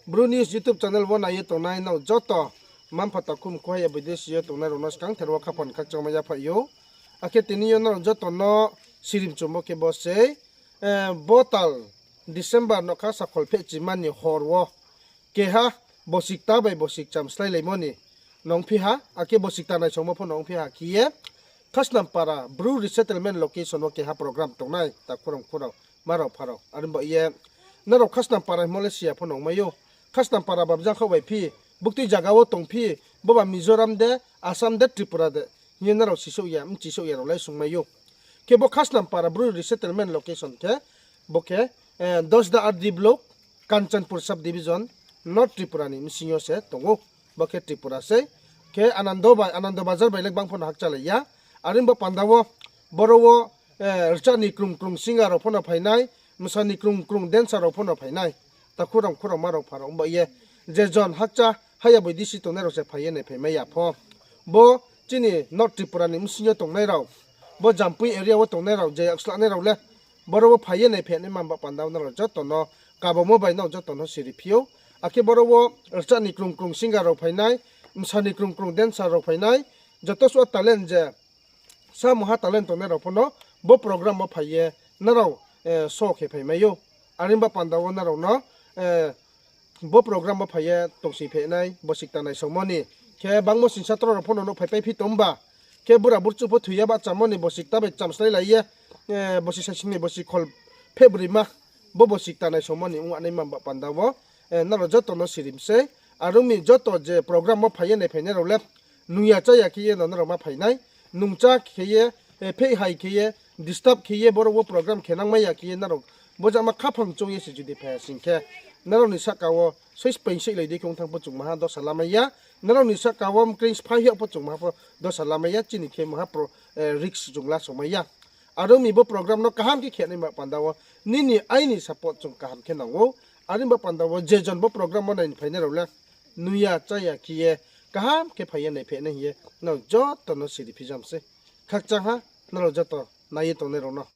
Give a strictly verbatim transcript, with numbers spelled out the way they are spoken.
Bru News YouTube channel wo nai ye tongnai nrao joto, mma-mpha takhu mkhu haya boidesi yo tongnai rao no skangther wo khaphang khakchangma yaphaih ou. Akhe tini yo nrao joto no sirim chungmo khe bo sei, bo tal December nokha sakhol phehchima ni hor wo keha bosi kta bai bosi kcham sláilaimo ni nongphi ha, akhe bosi kta naisaomo pho nongphi ha khe ye Khasnampara Bru resettlement location wo keha program tongnai, takhu rao mkhu rao, ma rao pha rao. Are baoh ye nrao Khasnampara hingmo le si ya pho nongmai ou. Khasnampara ba bjangkhaoh bai phi, buktui zaga wo tongphi, bo ba Mizoram de, Assam de, Tripura de hing ye nrao sisouh ya, bchisouh ya rao le sungmai ou. Khe bo Khasnampara Bru resettlement location khe, bo khe Dasda R D block, Kanchanpur sub division, North Tripura ni bsing yo se tong ou. Bo khe Tripura sei. Khe Anando ba-, Anando Bazar bai le gbang pho no hakchalai ya. Are ong ba panda wo, boro wo rcha ni krung krung singer rao pho no phai nai, bsa ni krung krung dancer rao pho no phai nai. Takhu rao mkhu rao, ma rao pha rao, ong ba ye je jon hakcha haya boidesi tongnai rao se phai ye naiphaimai ya pho. Bo chini North Tripura ni bsing yo tongnai rao, bo Jampui area wo tongnai rao, je yak slanai rao le, boro wo phai ye naiphainai mma-mpha panda wo nrao joto no kabomo bai nrao joto no siri phi ou. Akhe boro wo rcha ni krung krung singer rao phai nai, bsa ni krung krung dancer rao phai nai, joto suh talent je, samungha talent tongnai rao pho no bo program wo phai ye nrao show khe phaimai ou. Are ong ba panda wo nrao no bo program wo phai ye tongsi phainai, bosi kta naisaomo ni. Khe bangmo singsa tro rao pho no nouh phaipai phi tong ba. Khe bura burchuh pho thoi ya bahchamo ni bosi kta bai kcham sláilai ye, bosi saising ni bosi khol phehbroima, bo bosi kta naisaomo ni ong nai mma-mpha panda wo nrao joto no sirim sei. Are ong mi joto je program wo phai ye naiphainai rao le, nung ya chá ya khe ye no nrao ma phai nai, nung chá khe ye, pheh hai khe ye, disturb khe ye, boro wo program khe nangmai ya khe ye nrao bo jama khaphang choung ye se judi phai ha sing khe, nrao ni sahka wo sois paing soihlai dei khe ong thanng pho chung maha dosa lamai ya, nrao ni sahka wo mkreing sphai hiyag pho chung maha pho dosa lamai ya, chini khe maha risk chung lasomai ya. Are ong mi bo program no kaham khe khe nai mma-mpha panda wo nini aini support chung kaham khe nang ou. Are ong ba panda wo je jon bo program wo nai ni phainai rao le, nung ya chá ya khe ye kaham khe phai ye naiphainai hing ye nrao joto no siri phi jam sei. Khakchang ha nrao joto nai ye tongnai rao no.